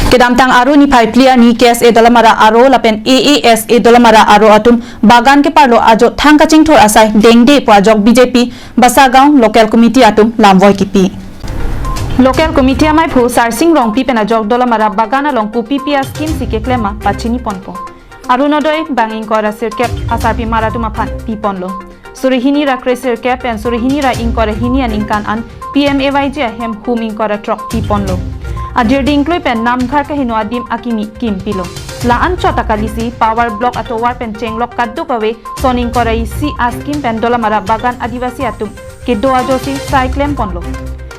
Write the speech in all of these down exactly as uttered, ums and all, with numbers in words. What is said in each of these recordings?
Kedamtang Aru niphai phli arni K S A Dolamara Aro lapen A A S A Dolamara Aro atum bagan keparlo ajok thang kachingthur asai dengde pu ajok B J P Basagaon Local Committee atum lamvoi kipi. Local Committee amaiphu Sarsing Rongpi pen ajok Dolamara bagan along kopi pi a-scheme si keklem ma pachini ponpo. Arunodoi bang ingkoi ra sirkep asarpimar atum aphan piponlo. Suri hini ra kre sirkep pen suri hini ra ingkoi ra hini aningkan an P M A Y G ahem hum ingkoi ra throk piponlo. Adirding klui pen Namghar kaheno adim akimi kim pilo. La-an chot akali si power block atovar pen chenglok kadokave son ingkoi ra isi a-scheme pen Dolamara bagan Adivasi atum kedo ajoksi sai klem ponlo.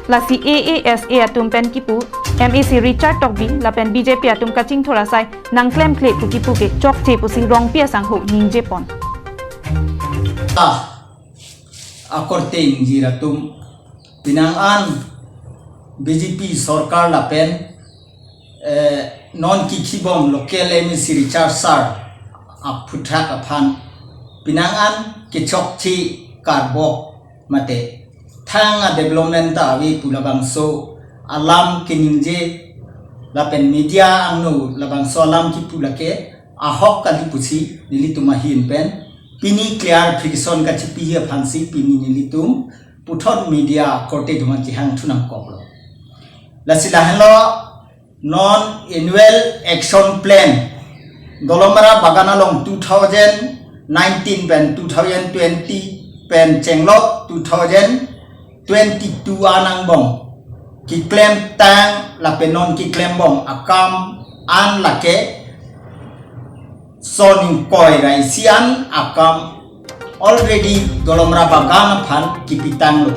Lasi A A S A atum pen kipu M A C Richard Tokbi lapen B J P atum kachingthur asai nangklemkle pu kipu ke chokche pusi Rongpi asangho ningje pon. Ah, akorte ingjir atum, pinang an B J P sorkar lapen, eh, non kikhibom local M A C Richard sir aphuthak aphan pinang an kechokche karbok mate thang a-development ta ave pu labangso alam keningje lapen media angno labangso alam kipu lake ahok kali pusi nelitum ahin pen pini clarification kachipihi aphansi pini nelitum puthot media korte atum an kehang thu nangkoklo. Lasi lahenlo non annual action plan Dolamara bagan along two thousand nineteen pen two thousand twenty pen chenglok two thousand twenty-two an angbong keklemtang lapen non keklembom akam an lake son ingkoi ra isi an akam already Dolamara bagan aphan kipitanglo.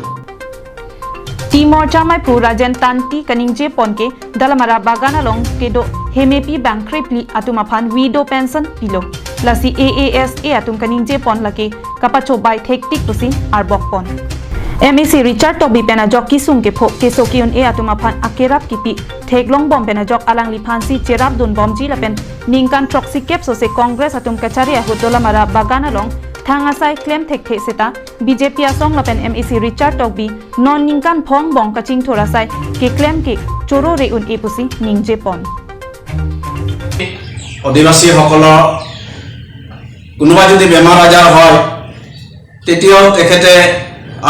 Tea Morcha amaiphu Rajen Tanti kaningje pon ke Dolamara bagan along kedo hemepi bang krephli atum aphan widow pension pilo. Lasi A A S A atum kaningje pon lake kapachobai thektik pusi arbok pon. M A C Richard Tokbi pen ajok kesung kepho keso ke-un-e atum aphan akerap kipi theklongbom pen ajok alangliphansi cherapdunbomji lapen ningkan throksi kep sose Congress atum kachari ahut Dolamara bagan along thang asai klem thekthe seta B J P asong lapen M A C Richard Tokbi non ningkan phongbong kachingthur asai keklem ke choro re-un-e pusi ningje pon. অধিবাসীসকলৰ কোনোবা যদি বেমাৰ আজাৰ হয়, তেতিয়াও তেখেতে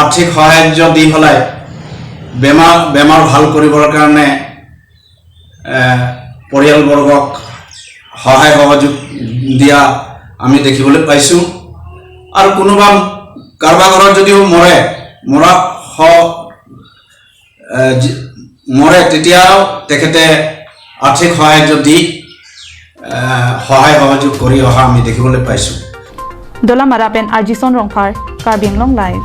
আৰ্থিক সাহায্য দি পেলাই বেমাৰ, বেমাৰ ভাল কৰিবৰ কাৰণে, এ, পৰিয়ালবৰ্গক সহায় সহযোগ দিয়া আমি দেখিবলৈ পাইছোঁ। আৰু কোনোবা কাৰোবাৰ ঘৰত যদিও মৰে, মৰা স-, এ, যি-, মৰে, তেতিয়াও তেখেতে আৰ্থিক সাহায্য দি, এ, সহায় সহযোগ কৰি অহা আমি দেখিবলৈ পাইছোঁ। Dolamara pen Arjison Rongphar, Karbi Anglong Live.